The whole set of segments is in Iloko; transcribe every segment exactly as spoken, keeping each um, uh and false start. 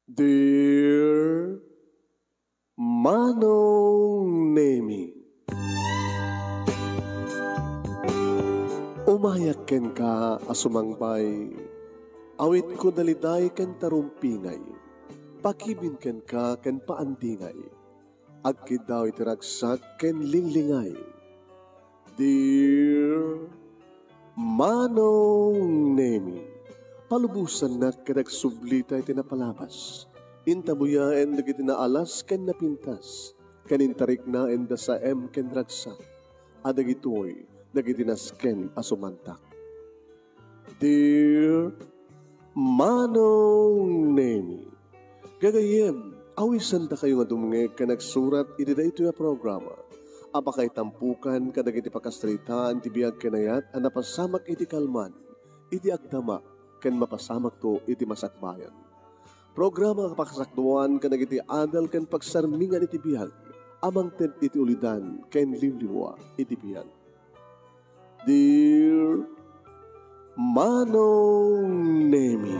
Dear Manong Nemi, umayak kenka a sumangbay, awitko daliday ken tarumpingay, pakibin kenka ken paandingay, agkiddaw iti ragsak ken linglingay. Dear Manong Nemi, palubosannak ket agsublita iti napalabas. Intabuyaen dagiti naalas ken napintas, ken intariknaen da saem ken ragsak, a dagitoy dagiti nasken a sumantak. Dear Manong Nemi, gagayyem, awisandakayo nga dumngeg ken agsurat iti daytoy a programa a pakaitampukan kadagiti pakasaritaan ti biag ken ayat a napasamak iti kalman, iti agdama, ken mapasamakto iti masakbayan. Programa nga pakasakduan kadagiti adal ken pagsarmingan iti biag a mangted iti ulidan ken liwliwa iti biag. Dear Manong Nemi.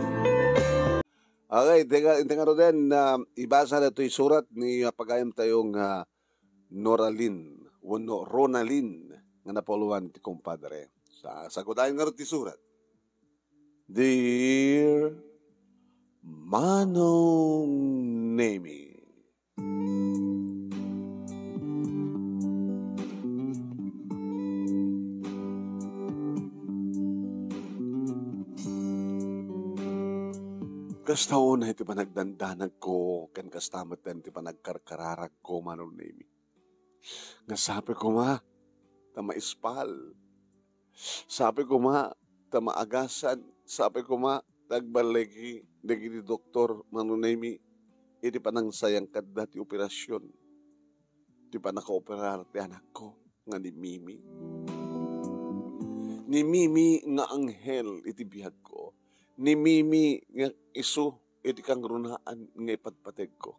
Okay, tenga, tenga Roden, ah, ibasa na ito'y surat ni, ah, pagayam tayo nga Noralin, wenno Ronalin, nga napauluan ti kumpadre. Sa, sagudayan nga ti surat. Dear Manong Nemi. Kasta unay ti panagdandanagko, ken kasta met ti panagkarkararagko, Manong Nemi. Nga sapay koma ta maispal. Sapay koma ta maagasad. Sapay koma ta agballigi dagiti doktor, Manong Nemi, iti panangsayang kadda ti operasion ti pannakaoperar ti anakko nga ni Mimi. Ni Mimi nga anghel iti biagko. Ni Mimi nga isu iti kangrunaan nga ipatpategko.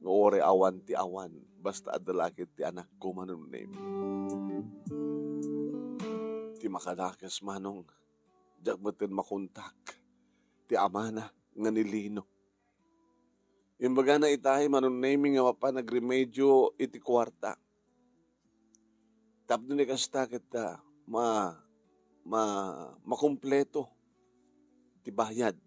Nga uray awan ti awan, basta adda la ket ti anakko, Manong Nemi. Ti makadakes, Manong, diak metten makontak ti amana nga ni Lino. Imbagana ita, Manong Nemi, nga mapan agremedio iti kuarta. Tapno ni kasta ket, ah, ma-, ma-, makumpleto ti bayad.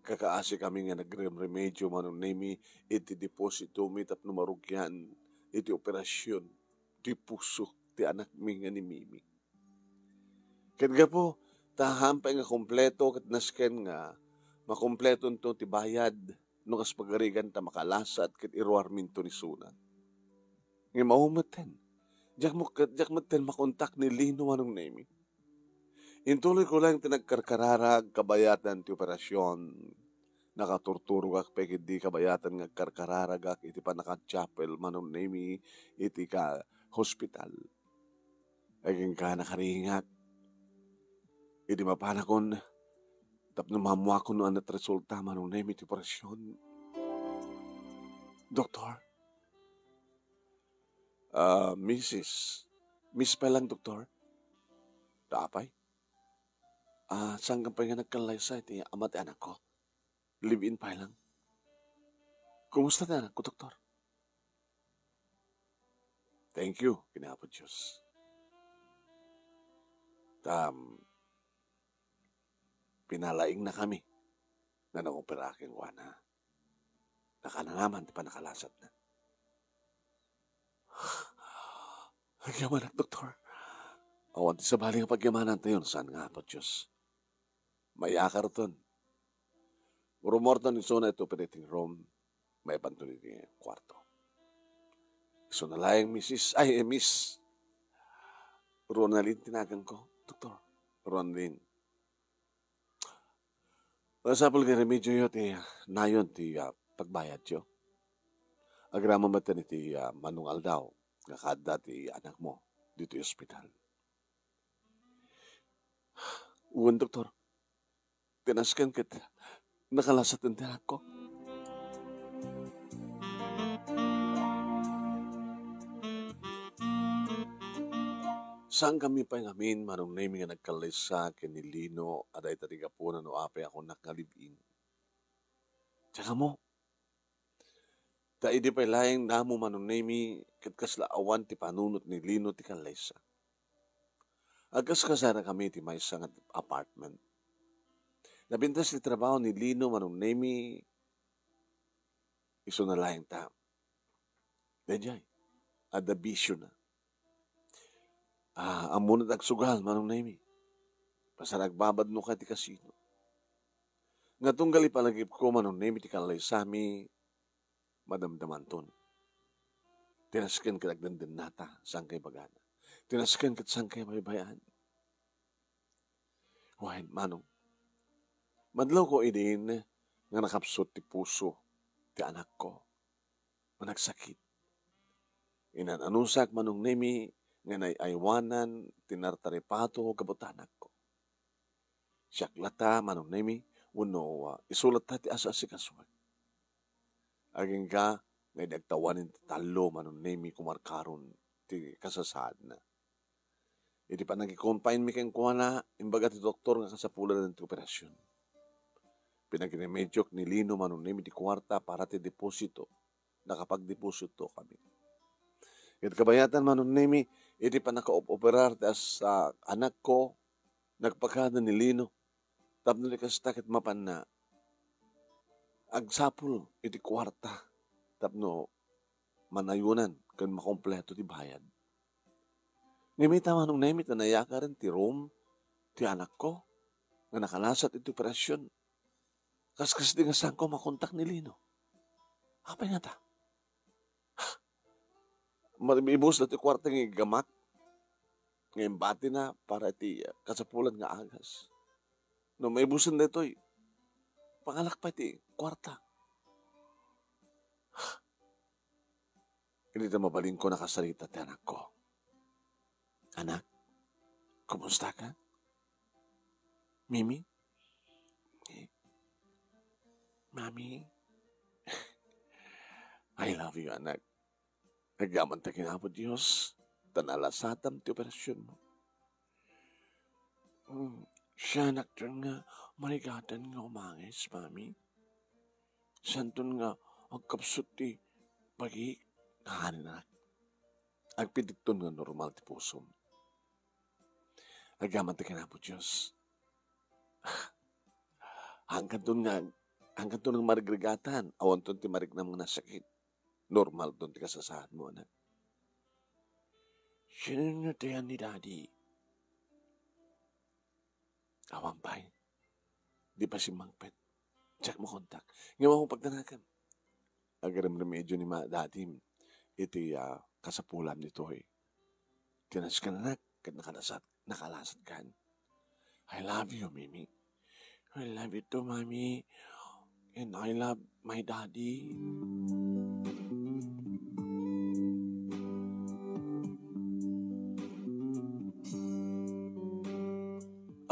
Kakaasikami nga nagremremedio, Manong Nemi, iti depositomi tapno marugian iti operasion ti puso ti anakmi nga ni Mimi. Ket gapu ta haan pay nga kumpleto ket nasken nga makumpletonto ti bayad no kas pagarigan ta makalasat ket iruarminto ni Suna. Ngem awan metten. Diak mo-, diak metten makontak ni Lino, Manong Nemi. Intuloyko laeng ti nagkarkararag kabayatan ti operasion. Nakaturturogak pay ketdi kabayatan nga agkarkararagak iti pannakachapel, Manong Nemi, iti ka-, hospital. Agingga nakaringak. Idi mapanakon, tapno maammuakon no ania't resulta, Manong Nemi, ti operasion. Doktor? Ah, Misis. Miss pa lang, Doktor. Ta apay? Ah, saan ka pay nga nagkallaysa iti ama ti anakko? Live-in pa lang. Kumusta ti anakko, Doktor? Thank you, ken Apo Dios. Tam, pinalaingna kami nga nangopera kenkuana. Nakananaman ti pannakalasatna. Agyamanak, Doktor. Awan ti sabali nga pagyamanantayo no saan nga Apo Dios. Mayakarton. Rumorton isuna iti operating room, maipanton iti kuarto. Isuna laeng, Misis, ay, eh, Miss Ronaldin ti naganko, Doktor. Ronaldin. Masapul nga remedioyo ti nayon ti, ah, pagbayadyo. Agraman metten iti, ah, mano nga aldaw nga kaadda ti anakmo ditoy ospital. Wen, Doktor. Ti nasken ket nakalasaten ti anakko. Saankami pay ngamin, Manong Nemi, nga nagkallaysa ken ni Lino a dayta ti gapuna no apay a kunak nga live-in. Diak ammo. Ta idi pay laeng damo, Manong Nemi, ket kasla awan ti panunot ni Lino ti kallaysa. Agkaskasakami iti maysa nga apartment. Napintas ti trabaho ni Lino, Manong Nemi, isuna laeng ta. Daydiay, adda bisiona. Ah, ammona ti agsugal, Manong Nemi. Pasaray agbabadnoka iti kasino. Nga tunggal ipalagipko, Manong Nemi, ti kallaysami, madamdamanton. Ti nasken ket agdendennata, saan kay ibagana. Ti nasken ket saan kay ibaybay-an. Wen, Manong, madlawko idin nga nakapsut ti puso ti anakko. Managsakit. Inan-anusak, Manong Nemi, nga nay-aywanan ti nartaripato gapu ta anakko. Siak latta, Manong Nemi, wenno, ah, isu latta ti asa-asikasuak. Agingga nga idi agtawanen ti tallo, Manong Nemi, kumarkaron ti kasasaadna. Iti panagikonfinemi kenkuana, imbaga ti doktor nga kasapulan ti operasion. Pinagiremedyok ni Lino, Manong Nemi, ti kuarta para ti deposito. Nakapagdepositokami. Ket kabayatan, Manong Nemi, iti pannakaoperar ti as-, ah, anakko, nagpakada ni Lino. Tapno di kasta ket mapanna agsapul iti kuarta tapno manayonan ken makompleto ti bayad. Ngem ita, Manong Nemi, ta nayakaren ti room ti anakko nga nakalasat iti operasion. Kaskasdi nga saanko makontak ni Lino. Apay ngata? Maibusen daytoy kuarta nga iggamak nga imbatina para iti, ah, kasapulan nga agas. No maibusen daytoy, pangalak pay ti kuarta. Iti ta mabalinko nakasarita ti anakko. Anak, kumusta ka? Mimi? Eh, Mami? I love you, anak. Agyamanak ken Apo Dios, ta nalasatam ti operasionmo. Hmm, siak nga marigatan nga umangis, Mami. Saanton nga agkapsut ti bagik, anak. Agpidekton nga normal ti pusom. Agyamanak ken Apo Dios. Haankanton nga, haankanton nga marigatan, awanton ti mariknam nga nasakit. Normalton ti kasasaadmo, anak. Sino ti ni Daddy? Awan pay. Di pa simmangpet. Diak makontak. Ngem awan pagdanagan. Agarem-remedio ni ma-, Daddy iti, ah, kasapulam ditoy. Ti nasken, anak, ket nakalasat, nakalasat kan. I love you, Mimi. I love you too, Mommy. And I love my daddy.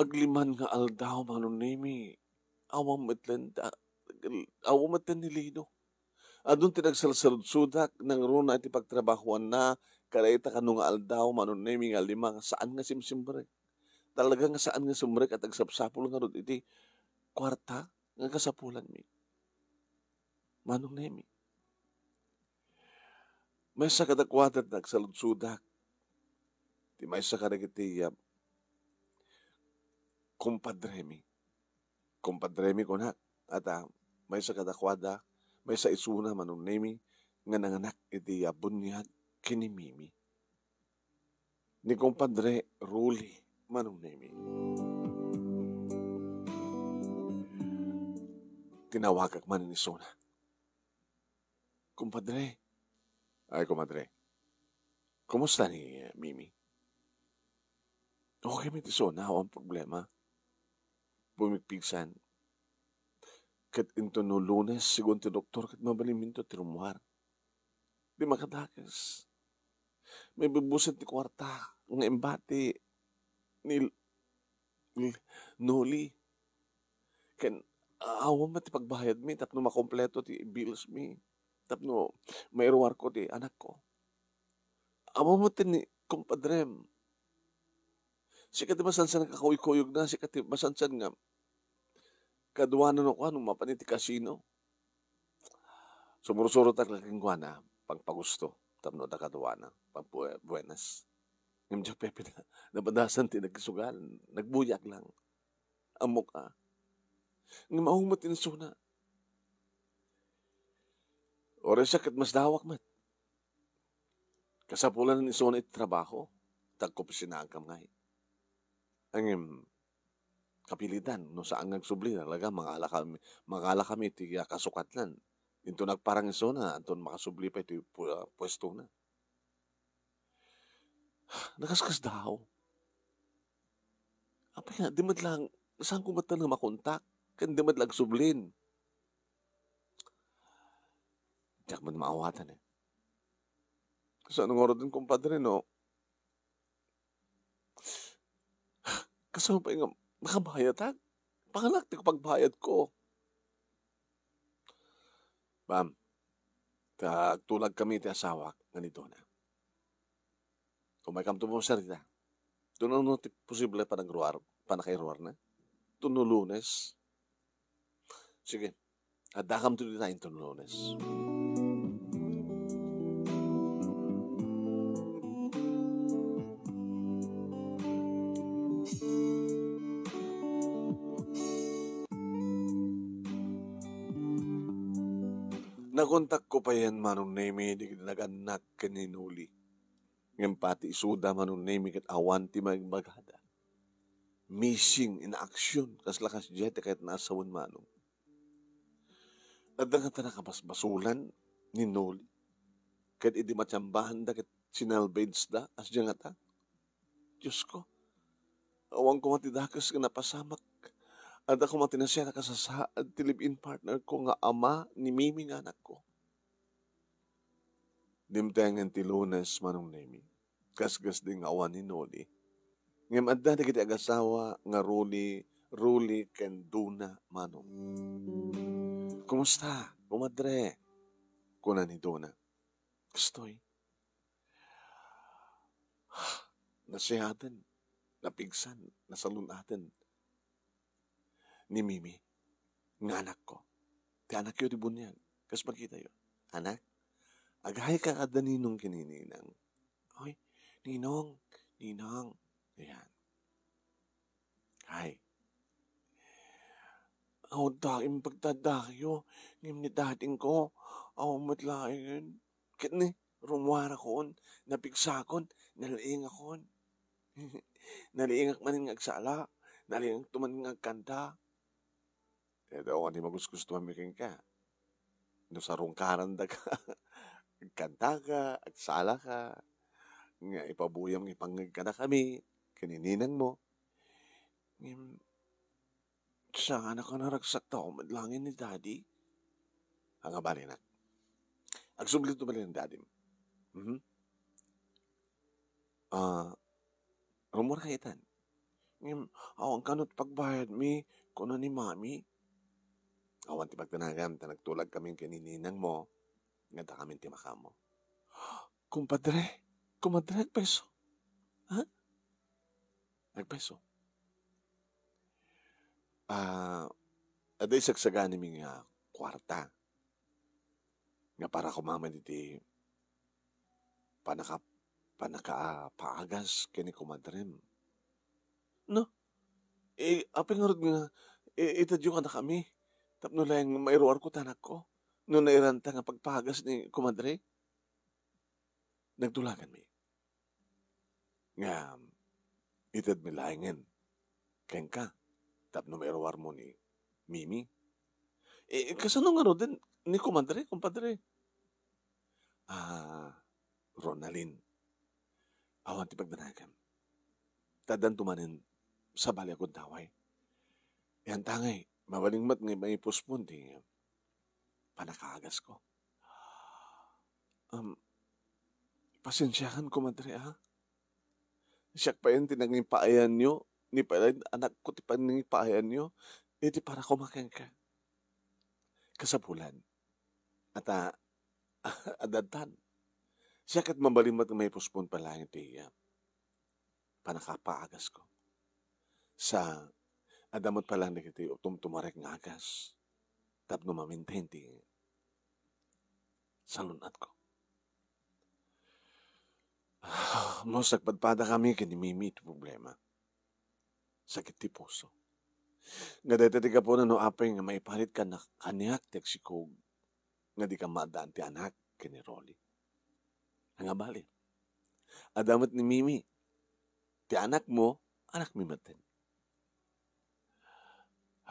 Aglima nga aldaw, Manong Nemi, awan met laeng ta-, awan met laeng ni Lino. Adun ti nagsalsaludsodak, nangruna iti pagtrabahoanna, kadayta kano nga aldaw, Manong Nemi, nga lima nga saan nga simsimrek. Talaga nga saan nga simrek a agsapsapul ngarud iti kuarta nga kasapulanmi. Manong Nemi. Maysa kadakuada ti nagsaludsodak. Ti maysa kadagiti, ah, kumpadremi. Kumpadremi kunak, ata, maysa kadakuada, maysa isuna, Manong Nemi, nga nanganak iti, ah, buniag ken ni Mimi. Ni kumpadre Rolly, Manong Nemi. Tinawagak manen isuna. Kumpadre. Ay, kumadre. Kumusta ni, eh, Mimi? Okay met isuna, awan problema. Pumigpigsan. Ket inton no Lunes, segun ti doktor, ket mabalinminto ti rummuar. Di makadakes. Maibubusen ti kuarta nga imbati ni, ni Noli. Ken awan met ti pagbayadmi tapno makompleto ti billsmi. Tapno mairuarko ti anakko. Awan met ni kumpadrem. Sika ti masansan nga kakuykuyogna, sika ti masansan nga kaduana no kuano, mapan iti kasino. Sumursurotak la kenkuana, pagpagusto, tapno adda kaduana, pagbuenas. Ngem diak pay pina-, nabadasan ti nagsugal, nagbuyak lang. Ammok a. Ngem awan met insuna. Uray siak ket masdawak met. Kasapulan isuna iti trabaho, ta agkopisinaak ngay. Ngem, kapilitan, no saan nga agsubli, talaga, mangala kami, mangala kami iti, ah, kasukatnan. Inton agparang isuna, inton makasubli pay iti pu-, ah, puestona. Nakaskasdaaw. Apay nga, di met lang, saanko met lang makontak, ken di met lang agsublin. Diak met maawatan, eh. Kasano ngaruden, kumpadre, no? Kasano pay nga makabayadak? Panganak ti pagbayadko. Bam, ta agtulag kami ti asawak nga ni Dona. Umaykamto mo, sir, ita. Tuno no ti posible panagruar, panakairuarna? Tuno Lunes? Sige. Addakamto dita inton Lunes. Nakontakko payen, Manong Nemi, dagiti nagannak ken ni Noli. Ngem pati isuda, Manong Nemi, ket awan ti maimbagada. Missing in action, kasla kasdiay ti kayatna a sawen, Manong. Adda ngata nakabasbasolan ni Noli. Ket idi matiambaanda ket sinalvageda, kasdiay ngata. Diosko, awan koma ti dakes nga napasamak. Adda koma ti nasayaat a kasasaad ti live-in partner ko nga ama ni Mimi nga anakko. Dimtengen ti Lunes, Manong Nemi. Kaskas di nga awan ni Noli. Ngem adda dagiti agasawa nga Ruli, Ruli ken Duna, Manong. "Kumusta, kumadre?" kuna ni Duna. "Kastoy." Nasayaaten, napigsan, nasalun-aten ni Mimi nga anakko. Ti anakyo ti buniag, kas makitayo. "Anak, agayka kada ninong ken ni ninang." "Oy, ninong, ninang." Ayan. Ay. Awan daim pagtaddayo, ngem ni dadingko, awan met laeng. Ket ni, rummuarakon, napigsakon, nalaingakon. Nalaingak manen nga agsala, nalaingakto manen nga agkanta. Ket awan ti magustuhan mi kenka. No sarungkarandaka, agkantaka, agsalaka, nga ipabuyam nga ipangngeg kadakami, ken ni ninangmo. Ngem, saan a naragsak ta met laeng ni Daddy? Ania balinak? Agsubli to bali ni Daddy. Mhm. Ah, rummuarka itan. Ngem, awan kano ti pagbayadmi, kuna ni Mami. Awan ti pagdanagam, ta nagtulagkami ken ni ninangmo, nga addakamin ti makaammo. Kumpadre, kumadre, agpeso. Ha? Agpeso. Ah, adda isagsaganimi nga kuarta. Nga para koma met iti panaka-, panakapaagas ken ni kumadrem. No? Eh, apay ngarud nga, eh, itedyo kadakami tapno laeng mairuarko ti anakko no nairanta nga pagpaagas ni kumadre? Nagtulaganmi. Ngem, itedmi laengen kenka tapno mairuarmo ni Mimi. Eh, kasano ngaruden ni kumadre, kumpadre? Ah, Ronaldin, awan ti pagdanagam. Ta addanto manen sabali a gundaway. Yan tangay, mabalin met nga maipuspon ti panakaagasko. Um, pasensiakan, kumadre, a. Siak payen ti nangipaayanyo, ni pay laeng anakko ti pannangipaayanyo, iti para koma kenka. Kasapulan, ata, adadtan. Siak ket mabalin met nga maipuspon pay laeng ti, ah, panakapaagasko. Sa, adda met pay laeng dagiti tumtumarek nga agas tapno ma-maintain ti salun-atko. Mos, nagpadpadakami ken ni Mimi iti problema. Sakit ti puso. Nga dayta ti gapuna no apay nga maiparit kaniak ti agsikog nga dika maaddaan ti anak ken ni Rolly. Ania bali? Adda met ni Mimi. Ti anakmo, anakmi metten.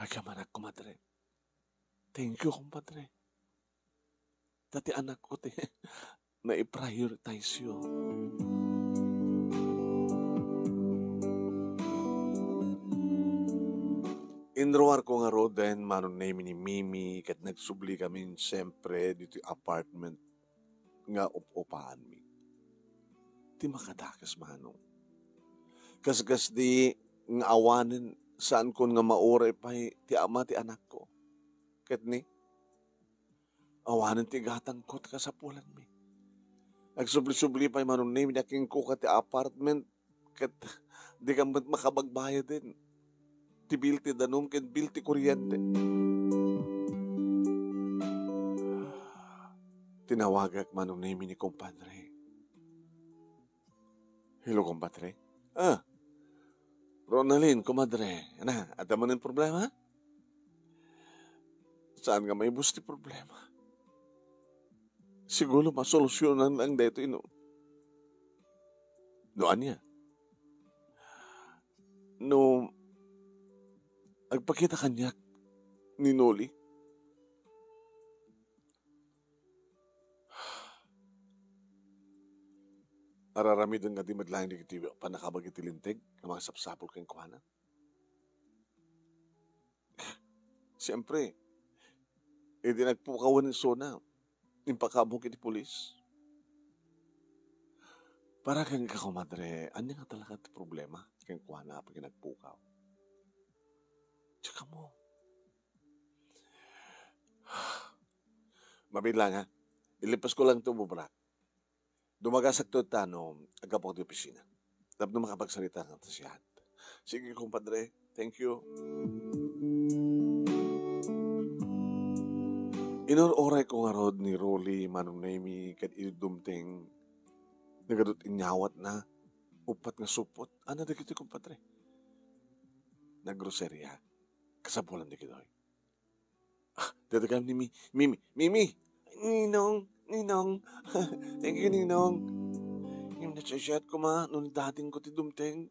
Agyaman, komadre. Thank you, kumpadre. Ta ti anakko ti nai-prioritize yo. Inruarko ngaruden, Manong Nemi, ni Mimi, ket nagsubli kami siempre ditoy apartment nga up-upaanmi. Ti makadakes, Manong. Kas-, kasdi nga awanen, saankon nga mauray pay ti ama ti anakko. Ket ni, awanen ti gatangko ti kasapulanmi. Agsubli-subli pay, Manong Nemi, nga kinkuka ti apartment ket dika met makabagbayaden ti bill ti danum ken bill ti kuryente. Tinawagak, Manong Nemi, ni kumpadre. Hello, kumpadre. Ah, Ronaldin, kumadre. Ana, adda manen problema? Saan nga maibus ti problema? Siguro masolusyonan lang daytoy no, no ania? No agpakita kaniak ni Noli? Ar-aramiden nga di met laeng dagiti pannakabag iti Linteg nga makasapsapul kenkuana. Siempre, idi nagpukawan ni Sona, impakaamok iti pulis. Para kenka, kumadre, ania nga talaga ti problema kenkuana apay nga nagpukaw? Tsaka mo. Mabilang, ha? Ilipas ko lang to, bubrak. Dumagasak to tano, aggapu ti opisina. Tapno makapagsarita nga ta siya. Sige, kumpadre. Thank you. Inur-uray ko ngarud ni Rolly, Manong Nemi, kad idumteng. Nagadut inyawat na. Upat nga supot. Ano dagiti, kumpadre? Naggroceria. Kasapulan di kidoy. Ah, dadagan ni Mi-, Mimi. Mimi! Ninong! Ninong! Thank you, Ninong. Ngem nagsaysayaat koma no ni daddy ko ti dumteng.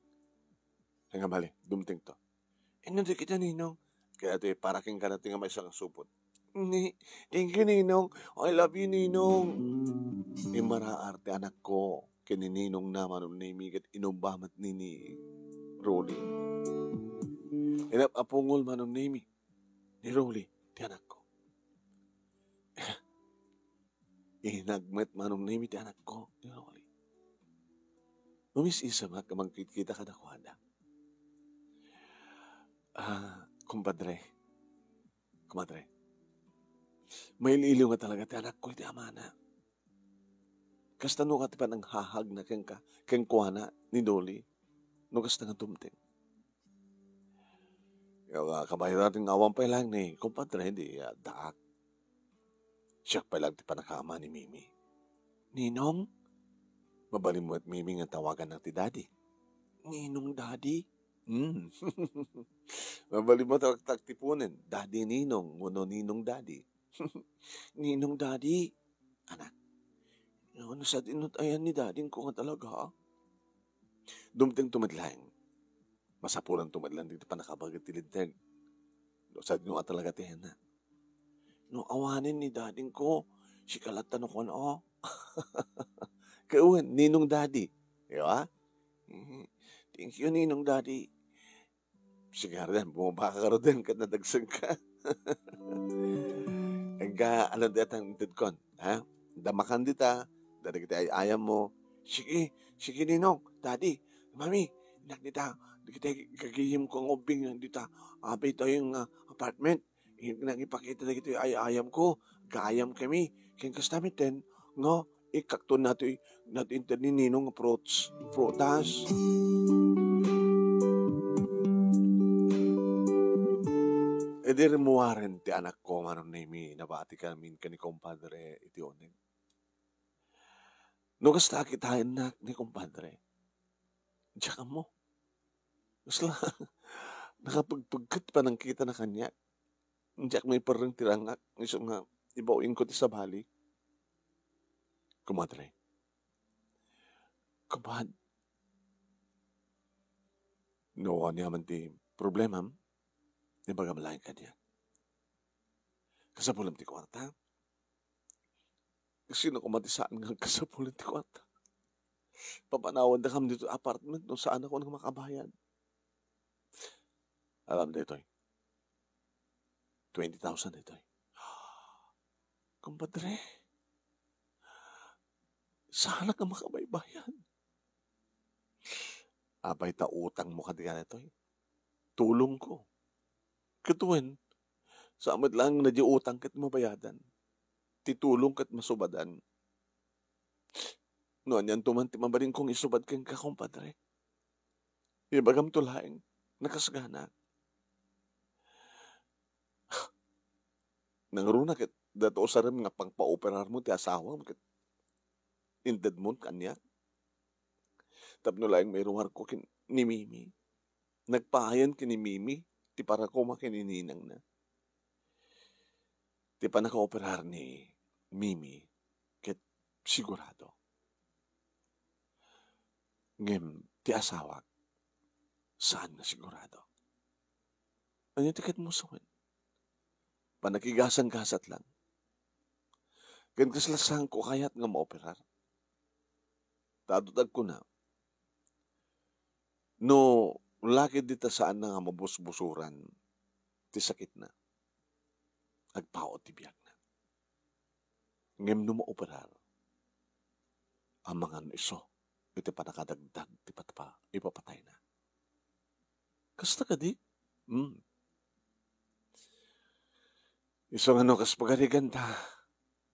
Nga bali, dumteng to. Inno di kita, Ninong? Kaya ti, para ken kana ti nga maysa nga supot. Ni, thank you, Ninong. I love you, Ninong. Imaraar ti anakko ken ni Ninong na, Manong Nemi, ket inumba met ni, ni Rolly. Inap-apungol, Manong Nemi. Ni Rolly, ti anakko. Inagmet, Manong Nemi, ti anakko, ni Rolly. Umis-isem nga mangkitkita kadakuada. Ah, kumpadre. Kumadre. Mailiw nga talaga ti anakko iti amana. Kasta no nga ti pananghahagna kenka, kenkuana ni Noli, no kasta nga dumteng. Nga, ah, kabayatan nga awan pay lang ni kumpadre, di, ah, daak. Siak pay lang ti panakaama ni Mimi. Ninong, mabalin mo met, Mimi, nga tawagannak ti daddy. Ninong, daddy? Hmm. Mabalin mo ta-, tagtipunen, Daddy Ninong, wenno Ninong Daddy. Ninong Daddy, anak. No, no, sadino ti ayan ni daddy ko nga talaga? Dumteng to met laeng. Masapulan to met laeng dagiti pannakabaga ti linteg. No, sadino a talaga ti ayanna? No awanen ni daddy ko, sika latta no kuan, o. Kawan, Ninong Daddy. Di ba? Mhm. Thank you, Ninong Daddy. Sige, Arden, bumaba ka, Arden, ket nadagsenka. Enka, ano, dayta nga intedkon, ha? Damakan dita, dagiti ay-ayam mo. Sige, sige, Ninong, Daddy, Mami, innak dita, dagiti gagayemko nga ubbing dita. Apay tayo nga apartment. Innak ipakita dagiti ay-ayam ko, gaayam kami. Ken kasta metten, nga ikkakton nato, nato inted ni Ninong nga fruits, prutas. Idi rimmuaren ti anakko, Manong Nemi, nabati kami ken ni kumpadre iti uneg. No kasta a kitaennak ni kumpadre, diak ammo. Kasla, nakapagpagkat panangkitana kaniak. Diak maipareng ti rangak, isu nga ibaw-inko ti sabali. Kumadre. Kumad. No, ania man ti problemam, ibagam laeng kaniak. Kasapulam ti kuarta? Sino koma ti saan nga agkasapulan ti kuarta? Papanawandakam dito apartment no saan ako nga makabayad. Alam daytoy. Twenty thousand daytoy. Kumpadre, saan ka makabaybayad? Apay ta utangmo kadi daytoy? Tulongko. Ket wen, sa met laeng na di utang ket mabayadan. Ti tulong ket masubadan. No anianto man ti mabalinkong isubad kenka, kumpadre, ibagamto laeng, nakasgana. Nangruna ket dayta usarem nga pangpaoperarmo ti asawam ket intedmon kaniak. Tapno laeng mairuarko ken ni Mimi. Nagpaayan ken ni Mimi ti para koma ken ni ninangna. Ti pannakaoperar ni Mimi ket sigurado. Ngem ti asawak, saan nga sigurado. Ania ti ket musuwen? Panakigasang gasat lang. Ken kasla saanko kayat nga maoperar. Ta adu ti agkuna, no lakid dita saanna nga mabusbusuran ti sakitna, agpaut ti biagna. Ngem no maoperar, amangan isu iti panakadagdag ti patpa-, ipapatayna. Kasta kadi? Hmm. Isu nga no kas pagariganta,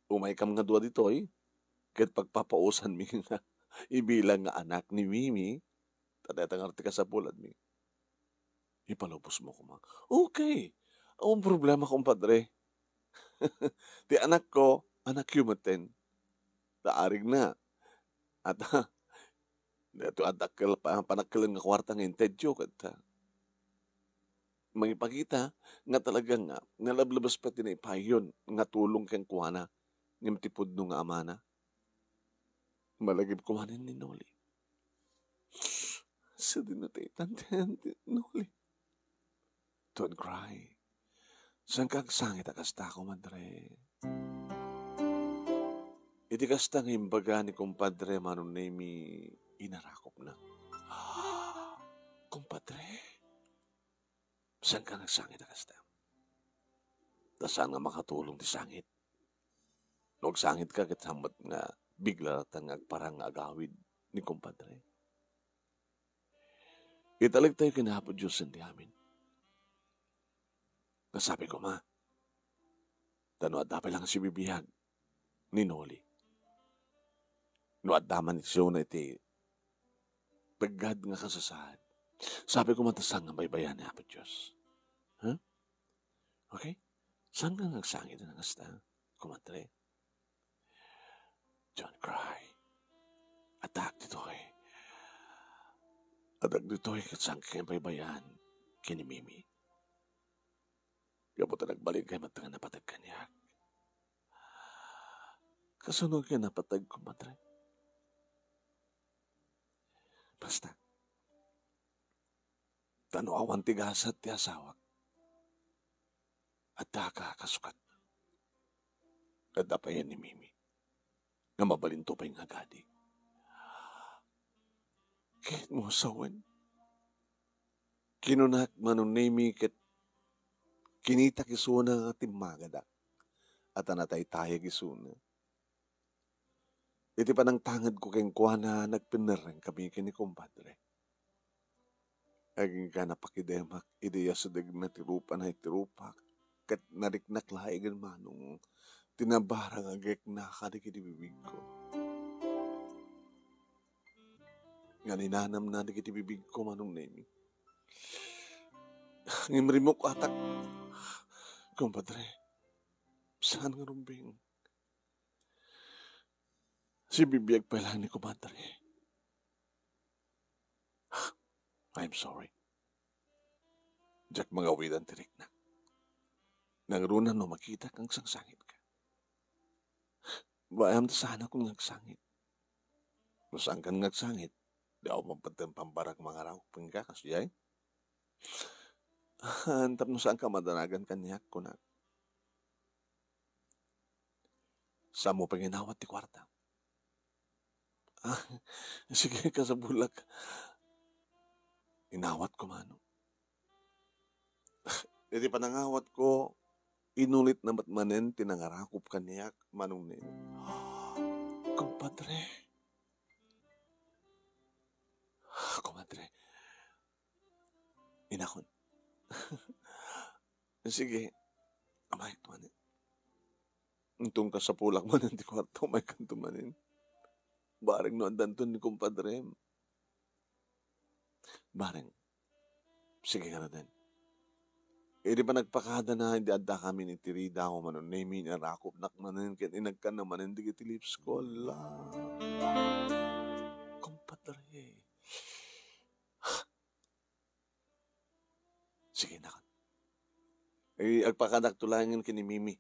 umaykam nga dua ditoy, ket pagpapausanmi nga ibilang nga anak ni Mimi, ta dayta ngarud ti kasapulanmi. Ipalubosmo koma. Okay. Awan problema, kumpadre. Ti anakko, anakyo metten. Ta arigna. At, daytoy adda kel-, pa-, panakkel nga kuarta nga intedyo ket, ah, mangipakita nga talaga nga nalablabes pay ti naipayon nga tulong kenkuana, ngem ti pudno nga amana. Malagip koma ni Noli. Sadino ti itanten ti Noli? Don't cry. Saanka agsangit a kasta, kumadre. Iti kasta nga imbaga ni kumpadre Manong Nemi, inarakopna. Kumpadre, saanka nga agsangit a kasta? Ta saan nga makatulong ti sangit? No agsangitka ket sammet nga bigla latta nga agparang nga agawid ni kumpadre. Italiktayo ken Apo Dios ti amin. Kasabi koma, ta no adda pay lang sibibiag ni Noli, no adda man isuna iti peggad nga kasasaad, sabi koma ta saan nga baybayan ni Apo Dios. Ha? Okay? Saan nga agsangit a kasta, kumadre? Don't cry. Addaak ditoy. Addaak ditoy ket saan nga baybayan ken ni Mimi. Gapu ta nagbalin kay met nga napateg kaniak. Kasano nga napateg, kumadre? Basta, ta no awan ti gasat ti asawak, addaka kasukatna. Adda pay ni Mimi nga mabalinto pay nga agadi. Ket mo sawen, kinunak Manong Nemi ket kinitak isuna nga timmagadak, a ta nataytayag isuna. Iti panangtangedko kenkuana, nagpennerreng kami ken ni kumpadre. Agingga napakidemak idi asidegna ti rupana iti rupak, ket nariknak laengen, Manong, ti nabarang nga agekna kadagiti bibigko. Nga ninanamna dagiti bibigko, Manong Nemi. Ngem rimmukatak, kumpadre. Saan nga rumbeng. Sibibiag pay laeng ni kumadre. I'm sorry. Diak mangawidan ti riknak. Nangruna no makitak nga agsangsangitka. Bayam ta saanak nga agsangit. No saankan nga agsangit, di ako mapatem pambarag mangaraup kenka, kasdiay? Tapno saanka madanagan kaniak, kunak. Saanmo pay nga inawat ti kuarta? Ah, sige, kasapulak. Inawatko, Manong. Iti panangawatko, inulitna met manen ti nangarakop kaniak, Manong Neng. Kumpadre. Kumadre. Inakon. Sige, umayka manen. Inton kasapulak manen ti kuarta, umaykanto manen. Bareng no addanton ni kumpadrem. Bareng. Sige, ngaruden. Idi panagpakadana, idi addakami iti ridaw, Manong Nemi, inarakopnak manen ken inagkanna manen dagiti lips ko. Ala. Kumpadre. Sige, inakon. Eh, agpakadakto laengen ken ni Mimi.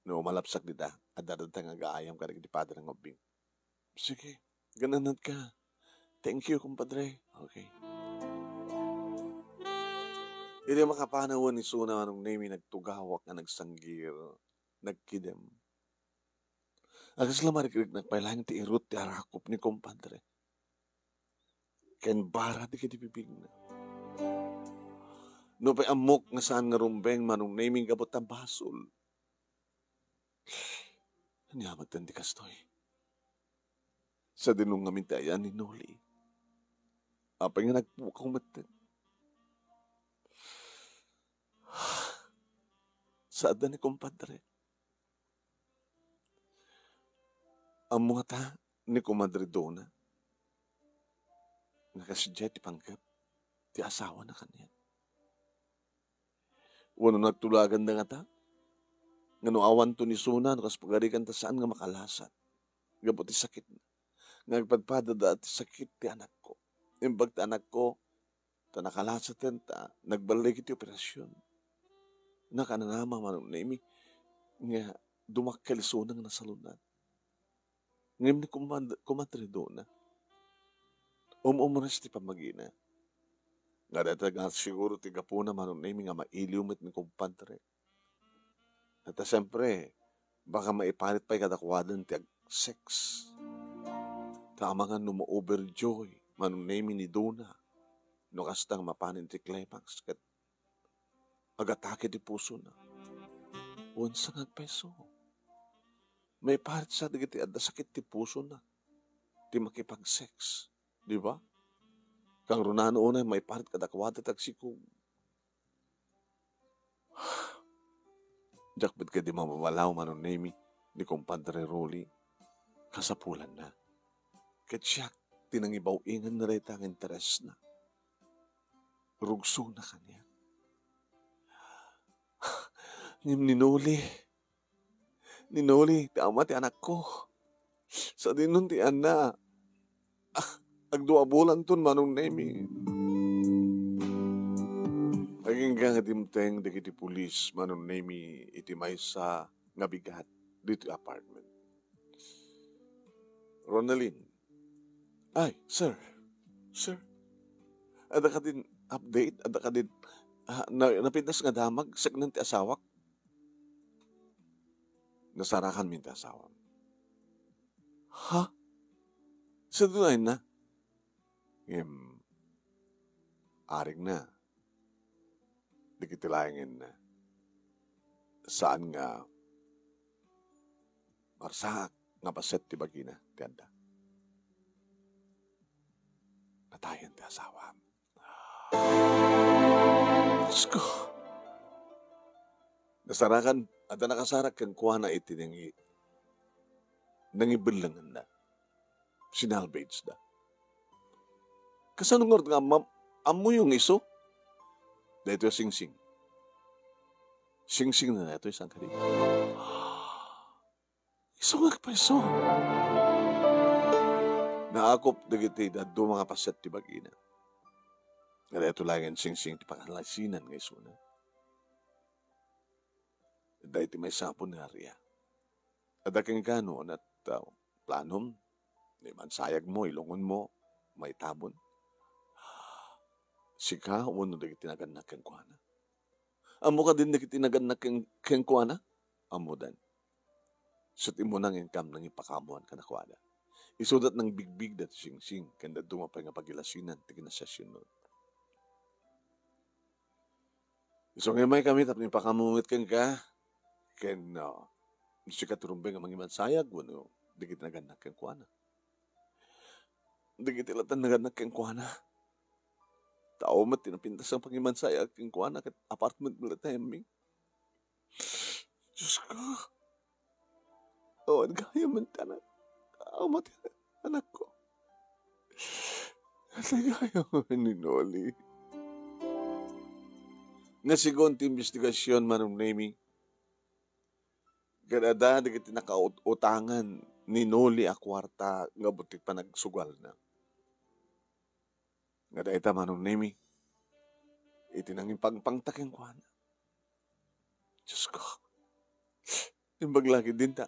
No malapsak dita, adda dagita nga agaayam kadagiti padre nga ubbing. Sige, gan-anadka. Thank you, kumpadre. Okay. Idi makapanawen isuna, Manong Nemi, nagtugawak nga nagsanggir, nagkidem. Kasla marikriknak pay laeng ti irut ti arakop ni kumpadre. Ken bara dagiti bibigna. Nupay ammok nga saan nga rumbeng, Manong Nemi, gapu ta basol. Ania met ti kastoy? Sadino ngamin ti ayan ni Noli? Apay nga nagpukaw metten? Saadda ni kumpadre. Ammo ngata ni Kumadre Dona nga kasdiay ti panggep ti asawana kaniak? Wenno nagtulaganda ngata nga no awanto ni Suna no kas pagarigan ta saan nga makalasat gapu ti sakitna, nga agpadpadada ti sakit ti anakko. Imbag ti anakko, ta nakalasaten ta nagballig iti operasion. Nakananama, Manong Nemi, nga dumakkel isuna nga nasalunan. Ngem ni Kumad-, Kumadre Dona, um-umres ti pammagina. Nga dayta nga siguro ti gapuna, Manong Nemi, nga mailiw met ni kumpadre. Ta siempre, baka maiparit pay kadakuadan ti ag-sex. Ta amangan no ma-overjoy, Manong Nemi, ni Dona, no kasta nga mapanen ti climax ket agatake ti pusona. Wen, sangagpayso. Maiparit sa dagiti adda sakit ti pusona ti makipag-sex, di ba? Kangrunaan unay maiparit kadakuada ti agsikog. Diak met kadi mamamalaw, Manong Nemi, ni Kumpadre Rolly. Kasapulanna. Ket siak ti nangibaw-inganna dayta nga interesna. Rugsona kaniak. Ngem ni Noli, ni Noli, ti ama ti anakko. Sadino ti anna? Ah, agdua bulanton, Manong Nemi. Agingga nga dimteng dagiti pulis, Manong Nemi, iti maysa nga bigat ditoy apartment. Ronaldin. Ay, sir. Sir. Adda kadin update? Adda kadin, ah, na, napintas nga damag? Saknang ti asawak? Nasarakan min ti asawam. Ha? Sadino ti anna? Ngem, arigna. Dagiti laengen, saan nga marsaak nga paset ti bagina ti adda. Natayen ti asawam. Diyos ko! Nasarakan, adda nakasarak kenkuana iti nangi-, nangibellengenna. Sinalvageda. Kasano ngarud nga ammam-, ammoyo nga isu? Daytoy a singsing. Singsingna daytoy, saan kadi? Isu nga agpayso. Naakop dagiti dadduma nga paset ti bagina. Nga daytoy laeng Singsing ti pakalasinan nga isuna. Daytoy maisapul ni Aria. Adda kenka no, ania ti planom? Ni mansayagmo, ilungonmo, maitabon? Sika wenno dagiti nagannak kenkuana? Ammo kadin dagiti nagannak ken-, kenkuana? Ammodan. Ket immuna nga inkam nangipakaammoan kadakuada. Isuda nangbigbigda ti Singsing ken dadduma pay nga pagilasinan ti kinasiasianna. Isu nga immay kami tapno ipakaammo met kenka, ken, ah, sika ti rumbeng nga mangimansayag wenno dagiti nagannak kenkuana. Dagiti latta nagannak kenkuana. Tao met ti napintas nga pangimansayag kenkuana ket apartment met latta immay. Diosko. Awan gayam ti anak. Awan ti anakko. Awan gayam ni Noli. Nga segun ti imbestigasion, Manong Nemi, ket adda dagiti nakaut-utangan ni Noli a kuarta nga butik panagsugalna. Nga dayta, Manong Nemi, iti nangipangpangta kenkuana. Diosko, imbag la ket dinta,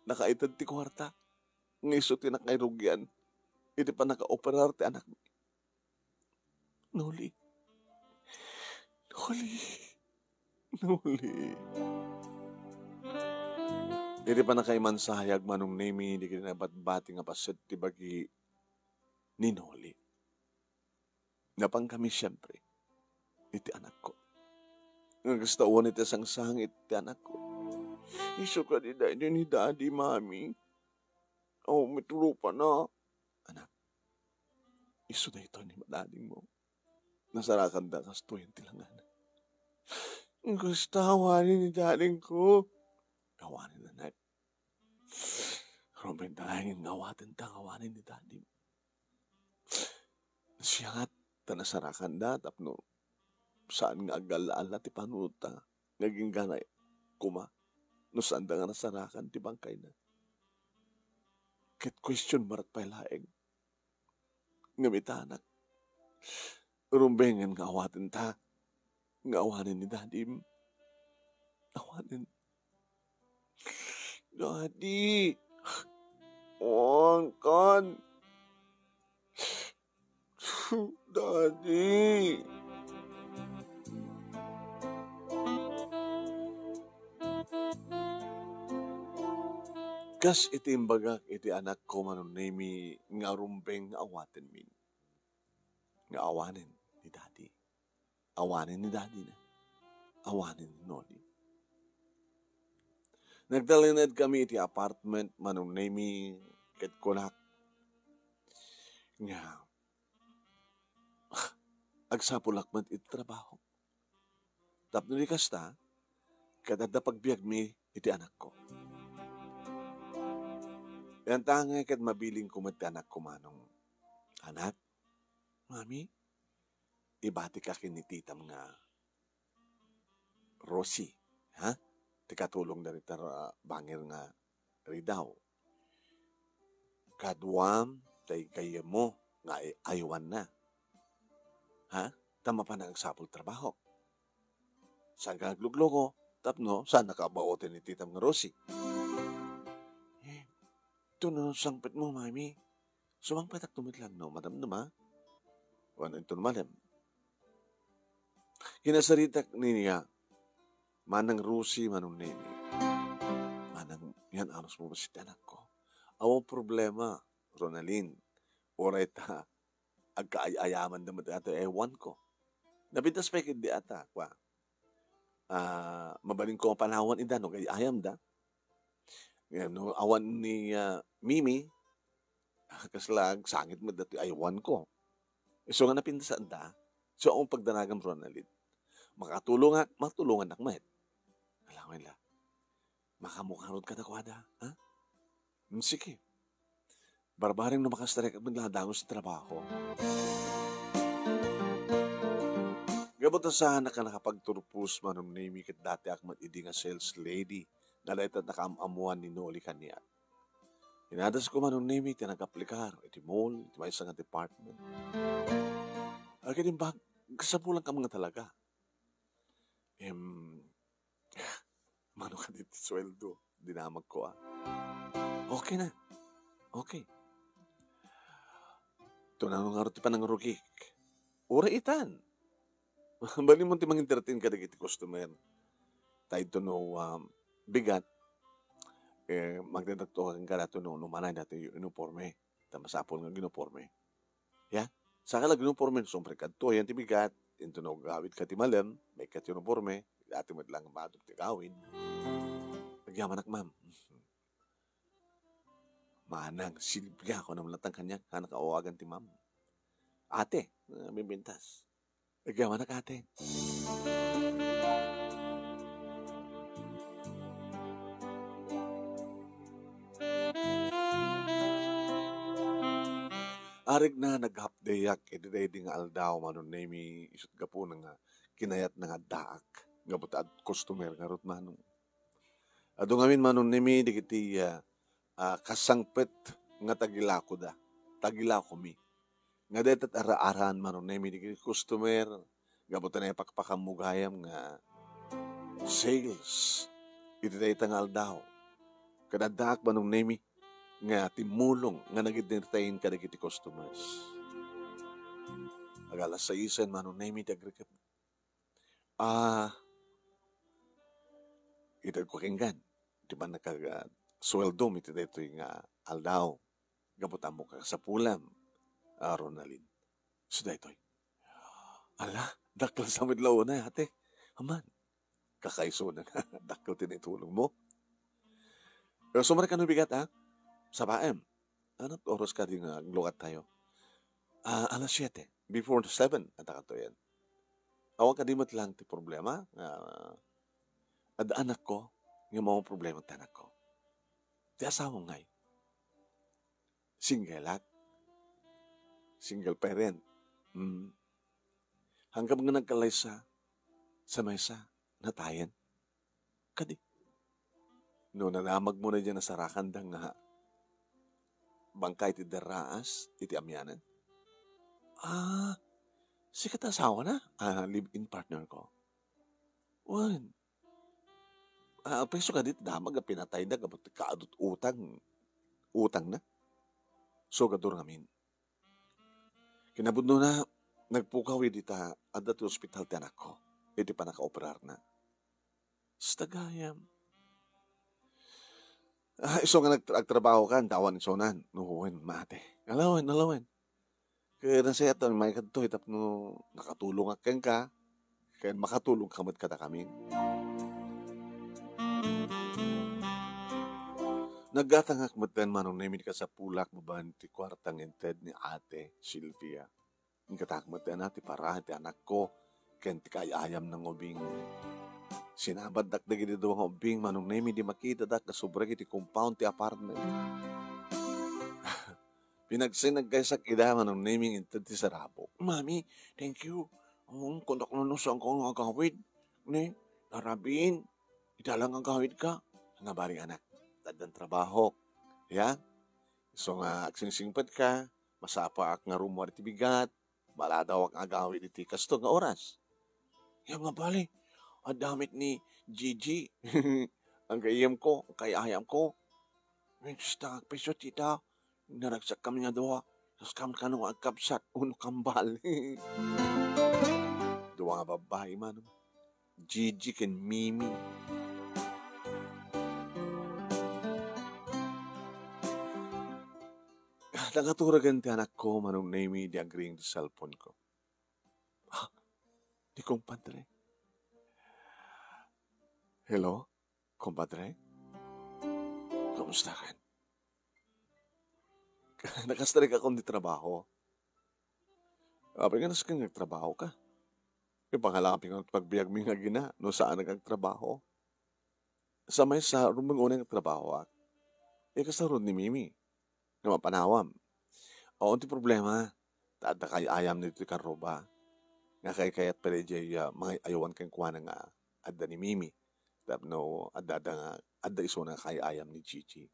nakaited ti kuarta nga isu ti nakairugian iti pannakaoperar ti anakmi. Noli. Noli. Noli. Iti pannakaimansayag, Manong Nemi, dagiti nabatbati nga paset ti bagi ni Noli. Napan kami, siempre, iti anakko. Nga kasta awan iti sangsangit ti anakko. Isu kadi daytoy ni Daddy, Mami? Awan met rupana. Anak, isu daytoy ni daddymo. Nasarakanda kastoy ti langana. Kasta awanen ni daddyko. Awanen, anak. Rumbeng ta laeng nga awatenta nga awanen ni daddy. Siak, ta nasarakanda tapno saan nga agalla-alla ti panunot ta nga agingga koma no saanda nga nasarakan ti bangkayna. Ket question mark pay laeng. Ngem ita, anak, rumbengen nga awatenta nga awanen ni dadim. Awanen. Daddy! Awan kan. Daddy! Kas iti imbagak iti anakko, Manong Nemi, nga rumbeng nga awatenmi. Nga awanen ni Daddy. Awanen ni Daddy na. Awanen ni Noli. Nagtalinaed kami iti apartment, Manong Nemi, ket kunak nga agsapulak met iti trabaho. Tapno di kasta, ket adda pagbiagmi iti anakko. Yantangay ket mabilinko met ti anakko, Manong. Anak, Mami, ibatika ken ni titam nga Rosie, ha? Ti katulong dagiti ra-, bangir nga ridaw. Kaduam tay gayyemmo nga ay-, aywanna. Ha? Ta mapan agsapul trabaho. Saan ka aglukluko, tapno saan nakabaoten ni titam nga Rosie. Eh, ito na sangpetmo, Mami. Sumangpetak met laeng no madamdama. Wen inton malem. Kinasaritak niya, Manang Rosie, Manong Nemi. Manang, yan, anusmo bassit ti anakko. Awan problema, Ronalyn. Uray ta, agkaay-ayaman da met datoy aywanko. Napintas pay ket di ata, kwa. Ah, mabalinko a panawan ida no, agay-ayam da. Ngem no awan ni, ah, Mimi, ah, kasla agsangit met datoy aywanko. Isu nga napintas da, so, ang pagdanagam, Ronaldin. Makatulongak, matulongannak met. Alangan la. Makamukarod kadakuada, ha? Hmm, sige. Barbareng no makastrike met la dangus ti trabaho. Gapu ta saanak a nakapagturpos, Manong Nemi, ket datiak met idi nga sales lady nga dayta nakaam-ammoan ni Noli kaniak. Inadasko, Manong Nemi, ti nag-aplikar iti mall, iti maysa nga department. Agid imbag, kasapulan ka nga talaga. Em, mano kadi ti sueldo? Dinamagko, a. Okay na. Okay. Tunano ngarud ti panangrugik? Uray itan. Balinmo ti mangintertain kadagiti customer. Ta idto no, um, bigat, eh, magdadagto kenka daytoy no, no manay daytoy uniforme. Ta masapul nga uniforme. Ya? Saka la uniforme, sumrekadto, yan ti bigat. Inton no agawidka ti malem, maikkat ti uniforme, daytoy met lang madop ti agawid. Agyamanak, ma'am. Manang Silvia, kunam latta kaniak, hanak a awagan ti ma'am. Ate, ah, mibintas. Agyamanak, ate. Arigna, nag-half day-ak iti daydi nga aldaw, Manong Nemi, isut' gapuna nga kinayatna nga addaak gapu ta ad-, customer ngarud, Manong. Adu ngamin, Manong Nemi, dagiti, ah, ah, kasangpet nga tagilakoda, tagilakomi. Nga dayta ar-aran, Manong Nemi, dagiti customer, gapu ta naipakpakammo gayam nga sales iti dayta nga aldaw. Ket addaak, Manong Nemi, nga timmulong nga nag-entertain kadagiti customers. Ag-alas saisen, Manong Nemi, ti agrikep. Ah, itedko kenka ti pannaka-, sueldom iti daytoy nga aldaw. Gapu ta ammok a kasapulam, a Ronaldin. Isu daytoy. Ala, dakkel sa met la unay, ate. Aman, kakaisuna nga dakkel ti naitulongmo. Pero sumrekano bigat, a? Sabaem. Anat oras kadi nga aglugattayo? Ah, alas siete. Before seven, adda kadtoyen. Awan kadi met lang ti problema nga adda anakko nga mawan problema ti anakko. Ti asawam ngay? Single-ak. Single parent. Mm. Hanggam nga nagkalaysa, sa maysa, natayen. Kadi, no nadamagmo na diay nasarakanda nga bangkay ti darraas iti amianan? Ah, sika ti asawana? Ah, live-in partner ko. Wen, ah, preso kadi ti damag a pinatayda gapu ti kaadut utang, utangna? Sugadur ngamin. Kinapudnona, nagpukaw idi ta adda ti ospital ti anakko iti pannakaoperarna. Sta gayam. Ah, isu nga nag-, agtrabahoka, awan isunan. No, wen, mate. Ala wen, ala wen. Ket nasayaat a maikadtoy tapno nakatulongak kenka, ken makatulongka met kadakami. Naggatangak metten, Manong Nemi, ti kasapulak babaen ti kuarta nga inted ni Ate Silvia. Inggatak metten a ti para iti anakko ken ti kaay-ayamna nga ubing. Sinabaddak dagiti dua nga ubing, Manong Nemi, idi makitadak nga subrek iti compound ti apartment. Pinagsinagkaysak ida, Manong Nemi, nga inted ti sarabok. Mami, thank you. Um, kundak no, no, saan ko nga agawid? Ne, narabin. Ita lang agawid ka. Nga bali, anak, addan trabaho. Ya? Isu nga agsingsingpet ka, masapaak nga rummuar iti bigat, maladawak nga agawid iti kasto nga oras. Ya nga bali, adda met ni Gigi. Ang gayyem ko, ang kayayam ko. Minsan ta, agpiso, tita. Naragsak kami nga dua. Kas kam kano nga agkabsat, uno kambal. Dua nga babbai, Manong. Gigi ken Mimi. Nagaturagan ti anakko, Manong Nemi, di agring ti cellphone ko. Ah, ni kumpadre. Hello, kumpadre? Kumusta kan? Nakastrek ako ti trabaho. Apay nga nasken nga agtrabaho ka? Ipangalapi nga pagbiagmi nga agina no saan nga agtrabaho. Sa maysa, rumbeng unay nga agtrabahoak. Ikasarod ni Mimi nga mapanawam. Awan ti problema, ta adda kaay-ayam ditoy karruba. Nga kaykayat pay daydiay, ah, mangay-ayawan kenkuana nga adda ni Mimi. Tapno adda, adda nga, adda isuna nga kaay-ayam ni Gigi.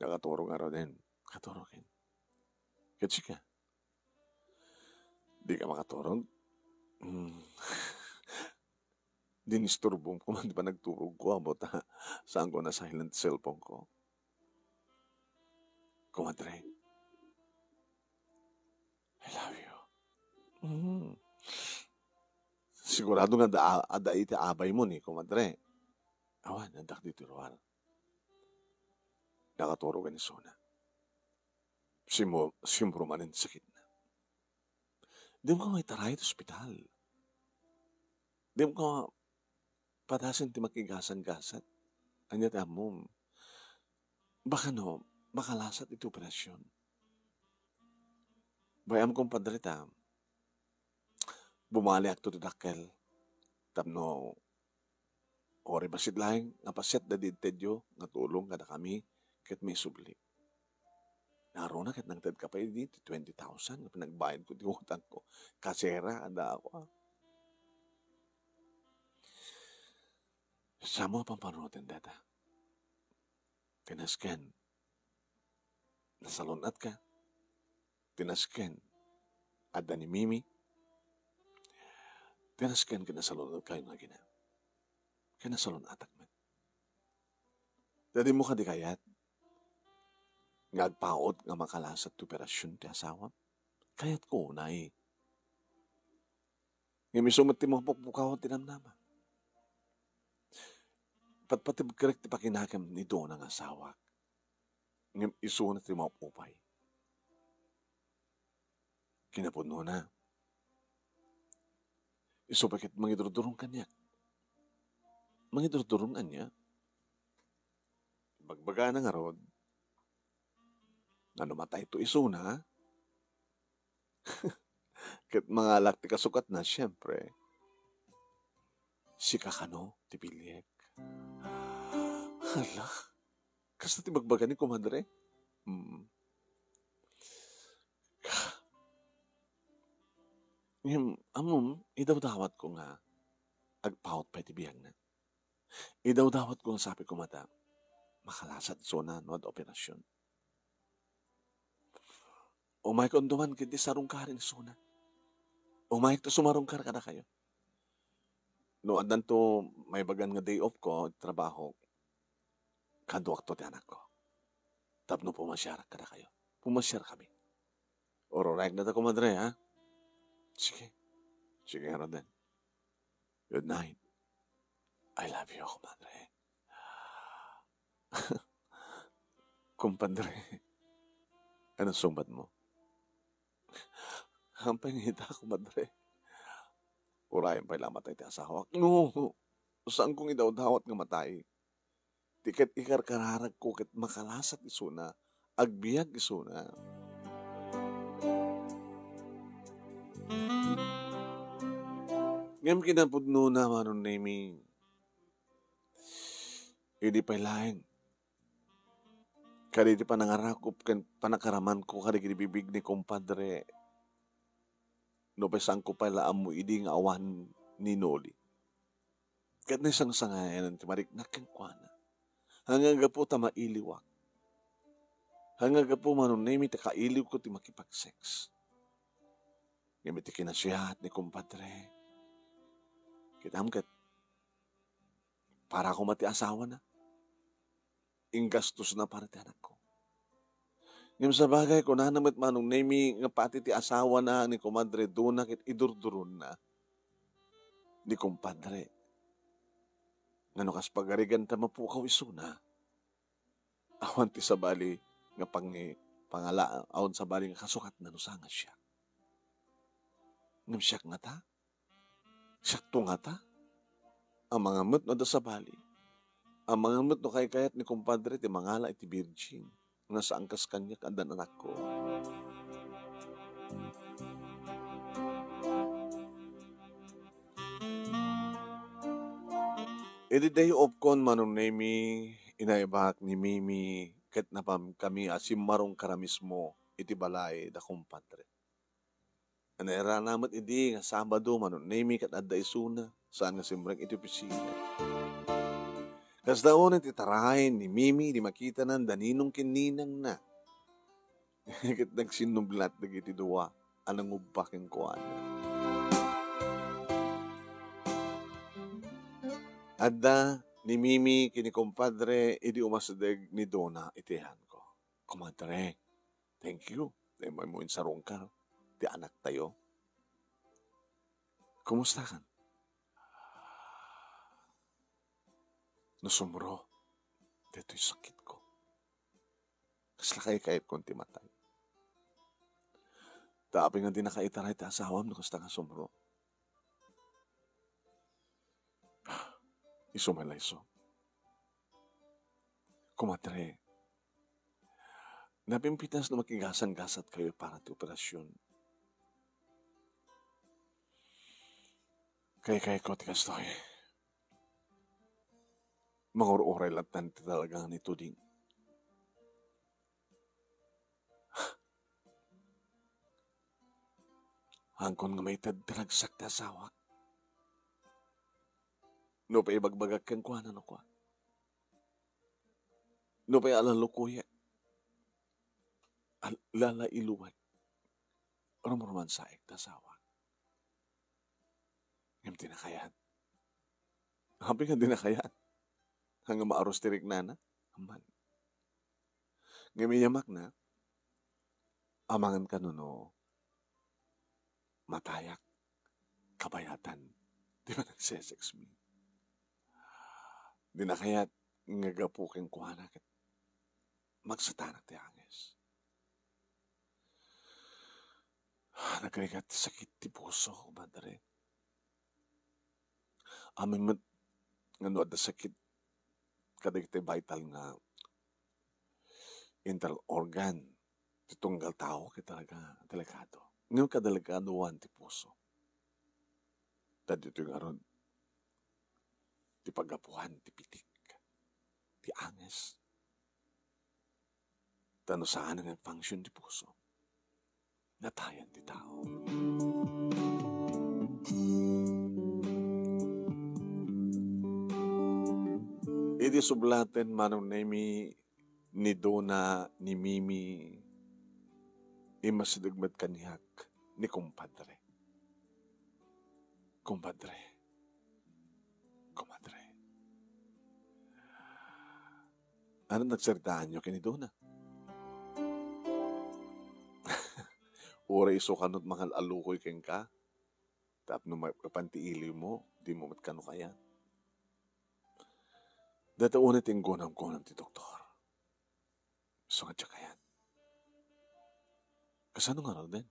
Nakaturog ngaruden. Katurog ken. Ket sika? Dika makaturog? Hmm. Dinisturbom ko man ti panagturogko, amo ta saanko na-silent cellphone ko. Komadre, I love you. Mm. Sigurado nga adda, adda iti abaymo ni komadre. Awan, addak ditoy ruar. Nakaturog ni Sona. Simo-, simro manen ti sakitna. Dimo nga maitaray iti ospital. Dimo nga padasen ti makigasat-gasat. Ania ti ammom? Baka no, makalasat iti operasyon. Bay-am, kumpadre, ta bumaliakto ti dakkel tapno uray bassit laeng nga pasiat daydi intedyo nga tulong kadakami ket maisubli. Naruna ket nangtedka pay idi ti twenty thousand nga pinagbayadko ti utangko. Kasera, adda ako, ah. Saanmo a pampanunoten dayta? Ti nasken, nasalun-atka. Ti nasken, adda ni Mimi. Ti nasken ket nasalun-atkayo nga agina. Ket nasalun-atak met. Ta dimo kadi kayat nga agpaut nga makalasat ti operasyon ti asawam? Kayatko unay. Ngem isu met ti mapukpukaw ti namnama. Patpatibkerek ti pakinakem ni Dona nga asawak. Ngem isuna ti maupay. Kinapudnona, isu pay ket mangidurdurong kaniak. Mangidurdurong ania? Ibagbagana ngarud nga no matayto isuna, ket mangalak ti kasukatna, siempre, sika kano ti piliek. Hala, kasta ti bagbaga ni kumadre? Mm. Ngem, ammom, idawdawatko nga agpaut pay ti biagna. Idawdawatko nga sapay koma ta makalasat isuna no adda operasyon. Umayko unduman ket di sarungkaran isuna. Umayko ta sumarungkar kadakayo. No addanto maibagan nga day off ko iti trabaho, kaduakto ti anakko. Tapno pumasiarak kadakayo. Pumasiarkami. Ururayak dayta, kumadre, ha? Sige. Sige ngaruden. Good night. I love you, kumadre. Kumpadre, ano sungbatmo? Hampay nga ita, kumadre. Urayen pay la matay ti asawak. No, saanko nga idawdawat nga matay. Ti ket ikarkararagko ket makalasat isuna, agbiag isuna. Ngem kinapudnona, Manong Nemi, idi pay laeng, kadagiti panangarakop ken panakaramanko kadagiti bibig ni kumpadre, nupay saanko pay la ammo idi nga awan ni Noli. Ket naisangsangayanan ti mariknak kenkuana. Haan nga gapu ta mailiwak. Haan nga gapu, Manong Nemi, ta kailiwko ti makipag-sex. Ngem iti kinasiat ni kumpadre, kitam ket, para koma ti asawana. Inggastosna para ti anakko. Ngem sabagay, kunana met, Manong Nemi, nga pati ti asawana ni Kumadre Dona ket idurduronna ni kumpadre nga no kas pagarigan ta mapukaw isuna, awan ti sabali nga pangi-, pangala-, awan sabali nga kasukatna no saan nga siak. Ngem siak ngata? Siakto ngata? Amangan met no adda sabali. Amangan met no kaykayat ni kumpadre ti mangala iti virgin nga saan kas kaniak addan anakko. Iti day off kon, Manong Nemi, inaybak ni Mimi ket napamkami a simmarungkar a mismo iti balay da kumpadre. Nairana met idi nga Sabado, Manong Nemi, ket adda isuna, saan nga simrek iti opisina. Kasta unay ti taray ni Mimi idi makitana ni Ninong ken Ninangna. Ket nagsinnublat dagiti dua a nangubba kenkuana. Adda ni Mimi ken ni kumpadre idi umasideg ni Dona iti ayanko. "Kumadre, thank you. Dayta mo insarungkar ti anaktayo. Kumustakan?" "Nasumro daytoy sakitko. Kasla kaykayatko ti matay. Ta apay nga dinaka itaray ti asawam no kasta nga sumro?" "Isu met la isu. Kumadre, napimpitas no makigasat-gasatkayo para ti operasyon. Kaykayko ti kastoy. Mangur-uray latta ti talaga nga naituding. Haankon nga maited ti ragsak ti asawak. Nupay ibagbagak kenkuana no kua. Nupay alalukoyek, al-, lalailuek, rumrumansaek ti asawak. Ngem dina kayat. Apay nga dina kayat? Haan nga maarus ti riknana? Amman. Ngem iyamakna, amangan kano no matayak, kabayatan ti panagseseksmi. Dina kayat nga gapu kenkuana ket magsatanak ti angis. Nagrigat ti sakit ti puso, kumadre. Amin met nga no adda sakit kadagiti vital nga internal organ ti tunggal tao ket talaga delikado. Ngem kadelegadoan ti puso. Ta ditoy ngarud ti paggapuan ti pitik, ti angis. Ta no saan nga function ti puso, natayan ti tao. Idi sublaten manong Nemi ni Dona ni Mimi, immasideg met kaniak ni kumpadre. Kumpadre. Kumadre. Ano nagsaritaanyo ken ni Dona? Uray isu kano ti mangal-alukoy kenka, tapno maipapan ti iliwmo, dimo met kano kayat. Dayta unay ti inggunamgunam ti doktor. Isu nga diak kayat. Kasano ngaruden?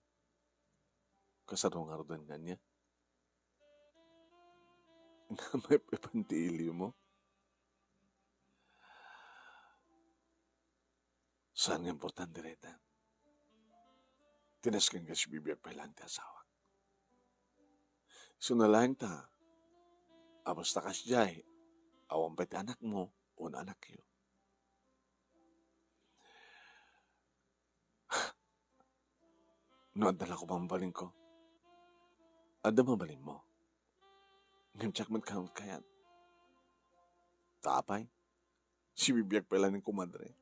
Kasano ngaruden nga ania? Nga maipapan ti iliwmo? Saan nga importante dayta? Ti nasken nga sibibiag pay laeng ti asawak. Isu na laeng ta, a basta kasdiay, awan pay ti anakmo wenno anakyo. No adda la ko mabalinko, adda mabalinmo. Ngem diak met kano kayat. Ta apay? Sibibiag pay laeng ni kumadre.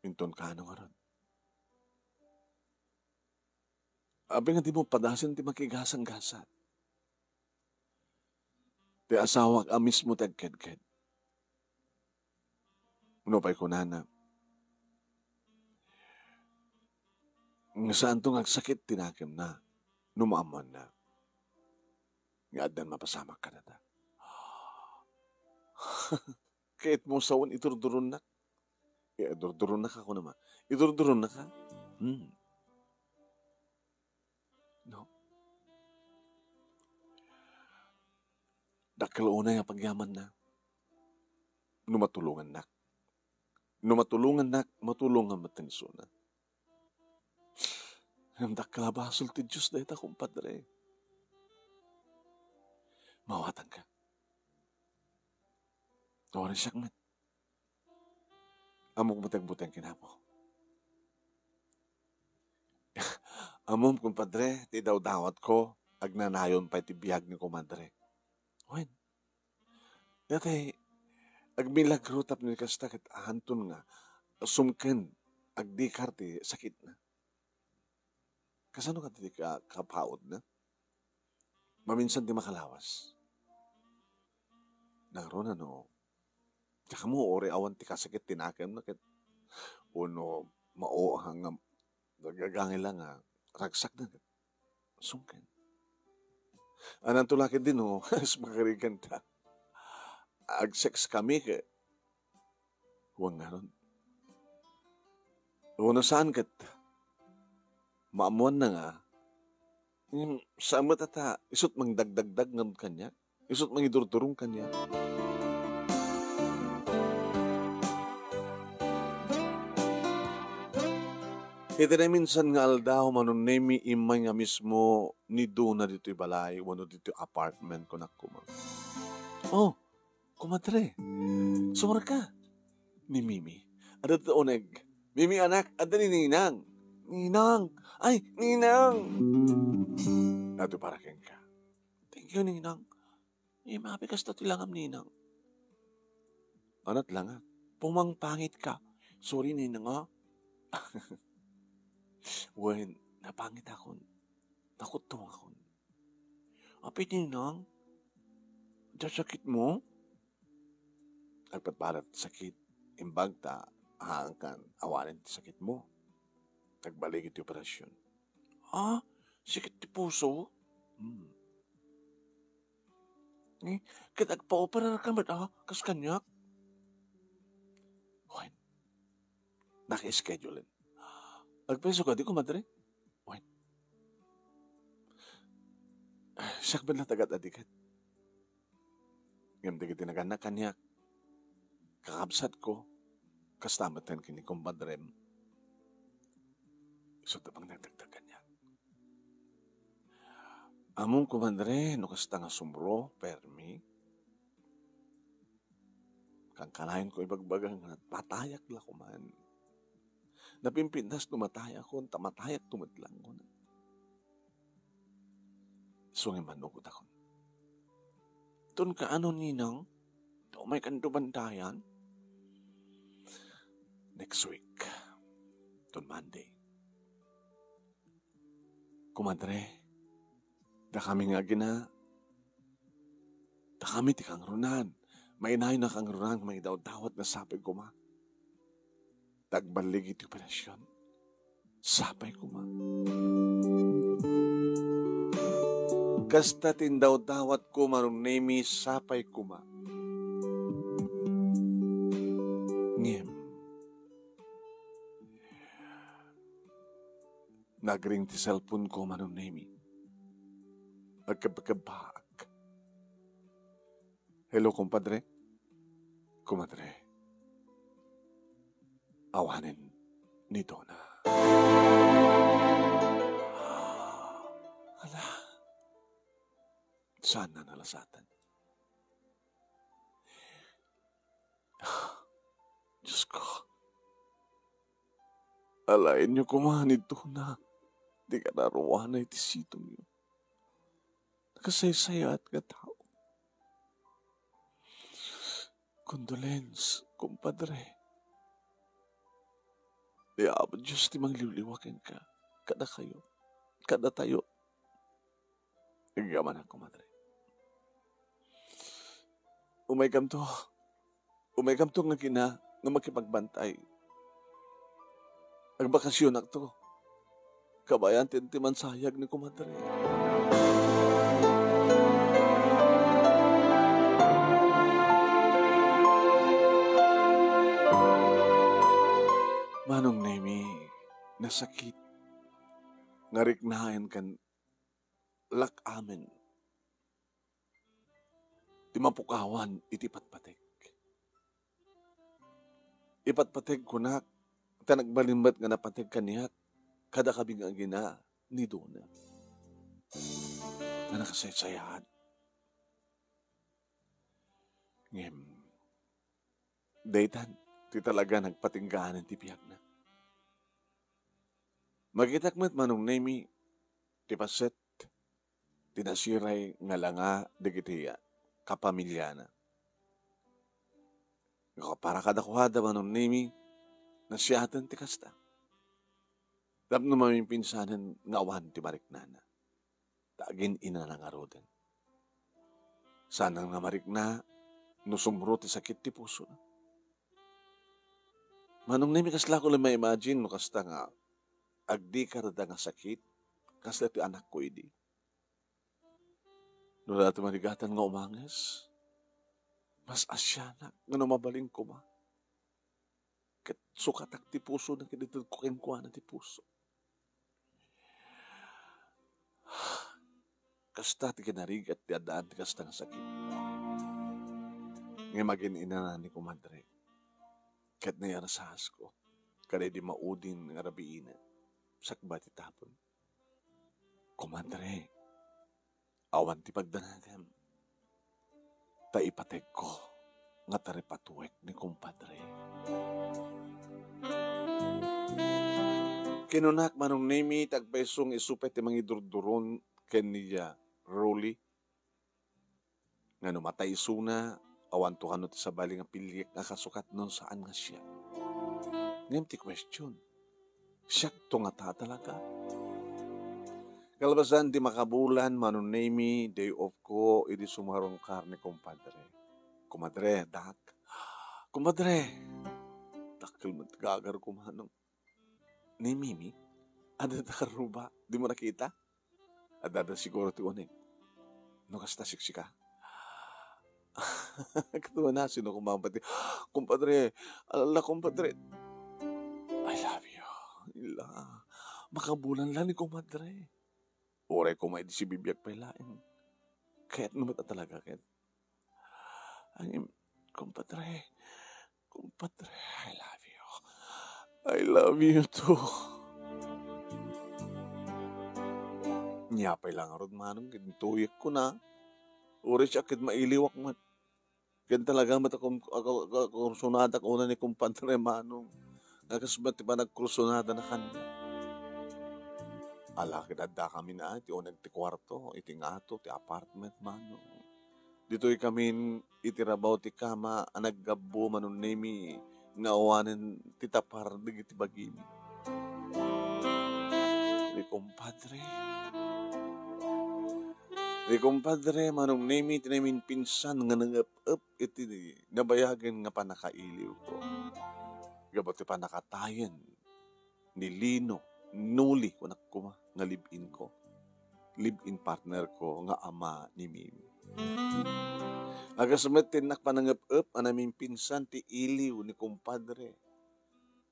Inton kano ngarud. Apay nga dimo padasen ti makigasat-gasat? Ti asawak a mismo ti agkedked. Nupay kunana, nga saanto nga agsakit ti nakemna no maammoanna nga addan mapasamak kadata. Ket mo sawen, idurduronnak. Eh, idurduronnak, ako naman. Idurduronnak, ha? Hmm. No. Dakkel unay a pagyamanna no matulongannak. No matulongannak, matulongan met ni isuna. Ngem dakkel a basol ti Dios dayta, kumpadre. Mawatanka. Awan siak met. Ammok met ti agbuteng ken Apo. Ammom, kumpadre, ti idawdawatko agnanayon pay ti biag ni komadre. Wen, daytoy, agmilagro tapno kasta ket ahanton nga sumken agdikar ti sakitna. Kasano kadi ti ka-, kapautna? Maminsan ti makalawas. Nangruna no, diak ammo uray awan ti kasakit ti nakemna ket, wenno mao nga nagagangay la nga ragsakna ket sumken. Ananto la ketdi no, as makarigan ta. Ag-sex kami ket, wen ngarud. Wenno saan ket, maammoanna nga, ngem saan met a ta, isut' mangdagdagdag ngarud kaniak, isut' mangidurdurong kaniak. Iti naminsan nga aldaw, Manong Nemi, immay nga mismo ni Dona ditoy balay, wenno ditoy apartment, kunak koma. Oh, komadre, sumurka. Ni Mimi. Adda ti uneg. Mimi, anak, adda ni Ninang. Ninang! Ay, Ninang! Adu para kenka. Thank you, Ninang. Eh, mapi kasta ti langam, Ninang. Anat langak. Pumangpangit ka. Sorry, Ninang, ah. Wen, napangit akon. Nakuttungakon. Apay, Ninang? Diak sakit mo? Agpatpala ti sakit. Imbag ta, haankan, awanen ti sakit mo. Agbaligi ti operasyon. Ah, sakit ti puso? Hmm. Eh, ket agpaoperarka met, ah, kas kaniak? Wen, naka-schedulen. Agpreso kadi, komadre? Wen. Siak met la ti agad-adiket. Ngem dagiti nagannak kaniak, kakabsatko, kasta met ken ni kumpadrem, isu ti mangdagdagdag kaniak. Ammom, komadre, no kasta nga sumro, permi, kankanayonko ibagbaga nga napatayak la koman. Napimpintas no matayakon, ta matayakto met lang, kuna. Isu nga immanugotakon. Ton kaano, Ninang? Ta umaykanto bantayan? Next week. Ton Monday. Komadre, dakami nga agina, dakami ti kangrunan. Mainayon a kangrunan nga mangidawdawat nga sapay koma. Ta agballig iti operasyon. Sapay koma. Kasta ti indawdawatko, Manong Nemi, sapay koma. Ngem, nagring ti cellphone ko, Manong Nemi. Agkebkebbaak. Hello, kumpadre. Kumadre. Awanen ni Dona. Ala. Saan a nalasatan? Diyos ko. Alaenyo koma ni Dona ti kanaruana iti situngyo. Nakasaysayaat nga tao. Condolence, kumpadre. Ni Apo Dios ti mangliwliwa kenka, kadakayo, kadatayo. Agyamanak, kumadre. Umaykamto. Umaykamto nga kina nga makipagbantay. Agbakasionakto. Kabayan ti, ti mansayag ni kumadre. Manong Nemi, nasakit nga riknaen ken lak-amen ti mapukawan iti patpateg. Ipatpateg kunak, ta nagbalin met nga napateg kaniak, kadakami nga agina ni Dona. Nga nakasaysayaat. Ngem, daytan, ti talaga nagpatinggaan ti biagna. Makitak met, Manong Nemi, ti paset, ti nasiray nga langa dagiti kapamiliana. Ngem para kadakuada, Manong Nemi, nasiaten ti kasta. Tapno mamimpinsanen nga awan ti mariknana. Ta agin-inana ngaruden. Saan nga marikna no sumro ti sakit ti pusona. Manong Nemi, kaslako la ma-imagine no kasta nga agdikar da nga sakit, kasla ti anakko idi. No dayta marigatan nga umanges, mas asianak nga no mabalin koma. Ket sukatak ti pusona ket itedko kenkuana ti puso. Kasta ti kinarigat ti addaan ti kasta nga sakit. Ngem agin-inana ni komadre ket naiarsasko kadaydi maudin nga rabiina sakbay ti tapon. Komadre, awan ti pagdanagam. Ta ipategko nga taripatuek ni kumpadre. Kinunak, Manong Nemi, ti agpayso nga isu pay ti mangidurduron ken ni Rolly. Nga no matay isuna, awanto kano ti sabali nga piliek nga kasukat no saan nga siak. Ngem ti question, siakto ngata talaga? Kalpasan ti makabulan, Manong Nemi, day off ko, idi sumarungkar ni kumpadre. Kumadre, dak. Kumadre! Dakkel met gagar ko, Manong. Ni Mimi? Adda ta karuba? Di mo nakita? Adda, adda siguro ti uneg. No kasta siksika? Ket una, sino kumapati? Kumpadre, alala, kumpadre. I love you. Ila, makabulan la ni kumadre. Uray koma idi sibibiag pay laeng. Kayatno met a talaga, ket. Ay, kumpadre, kumpadre, I love you. I love you too. Nia pay la ngarud, Manong, ket intuyekko na. Uray siak ket mailiwak met. Ken talaga met a kum-, a, a, a, kursonadak una ni Kumpadre Manong. Nga kas met ti panagkursonadana kaniak. Ala, ket addakamin a, iti uneg ti kuarto, iti ngato, ti apartment, Manong. Ditoy kamin iti rabaw ti kama a naggabbo, Manong Nemi, nga awanen ti tapar dagiti bagimi. Ni kumpadre. Ni kumpadre, Manong Nemi, ti namimpinsan nga nangep-ep iti nabayagen nga pannakailiwko. Gapu ti pannakatayen ni Lino, Noli, kunak koma, nga live-in ko. Live-in partner ko nga ama ni Mimi. Agas met ti innak panangep-ep a namimpinsan ti iliw ni kumpadre.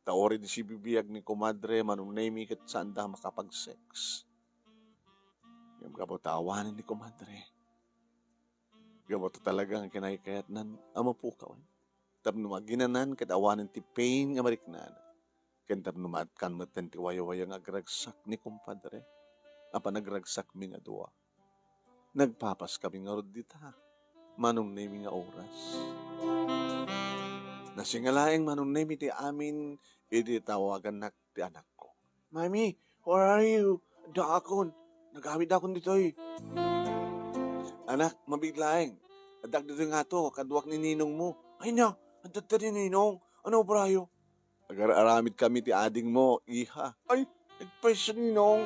Ta uray idi sibibiag ni kumadre, Manong Nemi, ket saanda makapag-sex. Ngem gapu ta awanen ni kumadre. Gapu ta talaga nga kinaykayatnan a mapukawen. Tapno maginanan ket awanen ti pain nga mariknana. Ken tapno maatkan metten ti wayawaya nga agragsak ni kumpadre. A panagragsakmi nga dua. Nagpapaskami ngarud dita, Manong Nemi nga oras. Nasinga laeng, Manong Nemi, ti amin idi tawagannak ti anakko. "Mommy, where are you?" "Addaakon. Nagawiddakon ditoy." "Anak, mabiit laeng. Addak ditoy ngato, kaduak ni ninongmo." "Ay na, adda ti ninong. Ano obrayo?" "Agar-aramidkami ti adingmo, iha." "Ay, nagpayso ninong."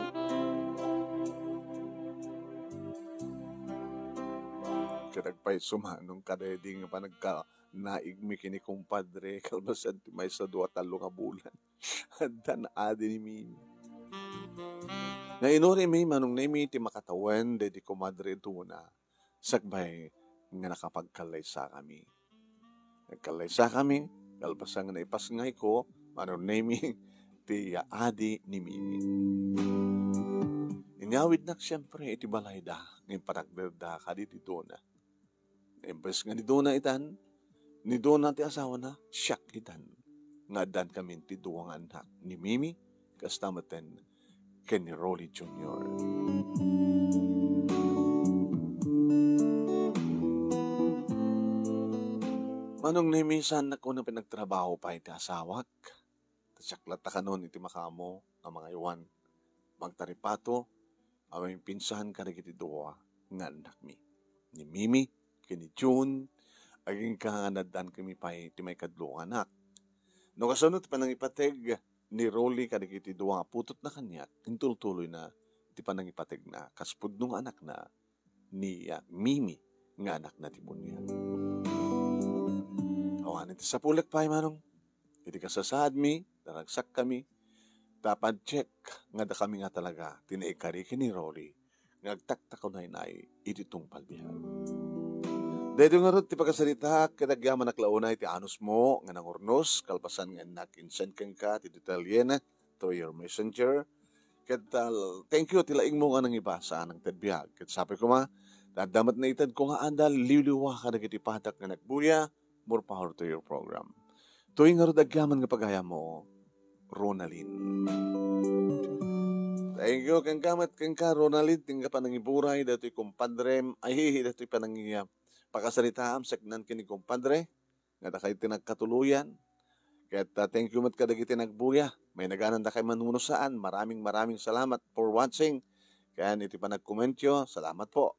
Ket agpayso, Manong, kadaydi nga panagkanaigmi ken ni kumpadre, kalpasan ti maysa, dua, tallo nga bulan. Addan adi ni Mimi. Nainurimi, Manong Nemi, ti makatawen daydi kumadre Dona. Sakbay nga nakapagkallaysakami. Nagkallaysakami, kalpasan nga naipasngayko, Manong Nemi, ti yaadi ni Mimi. Inyawidnak siempre iti balayda nga impanagderda kaditi Dona. Imbes nga ni Dona itan, ni Dona ti asawana, siak itan. Nga addankamin ti dua nga annak ni Mimi, kasta metten ken ni Rolly Junior. Manong Nemi, saannak unay pinagtrabaho pay ti asawak. Ta siak latta kanon iti makaammo a mangaywan, mangtaripato, a mamimpinsan kadagiti dua nga annakmi. Ni Mimi, ken ni June, agingga nga naaddan kami pay ti maikadua nga anak. No kasano ti panangipateg ni Rolly kadagiti dua nga putotna kaniak, intultuloyna ti panangipategna kas pudno nga anakna ni, ah, Mimi nga anakna ti buniag. Awanen ti sapulek pay, Manong. Iti kasasaadmi, naragsakkami, ta padiek nga dakami nga talaga ti naikari ken ni Rolly nga agtaktakunaynay iti tungpal biag. Daytoy ngarud ti pakasaritaak ket agyamanak la unay ti anusmo nga nangurnos kalpasan nga innak insend kenka ti detalyena through your messenger. Ket, ah, thank you ti laingmo nga nangibasa, nangted biag. Ket sapay koma, ta adda met naitedko nga adal, liwliwa kadagiti patak nga nagbuya, more power to your program. Toy ngarud agyaman nga pagayammo, Ronaldin. Thank you kenka met kenka, Ronaldin, ti nga panangiburay datoy kumpadrem, ay, datoy panangi-, pakasaritaam, seknan ken ni kumpadre, nga dakay ti nagkatuloyan. Ket, ah, thank you met kadagiti nagbuya. May naganan dakay man wenno saan. Maraming, maraming salamat for watching. Ken iti panagkomentyo, salamat po.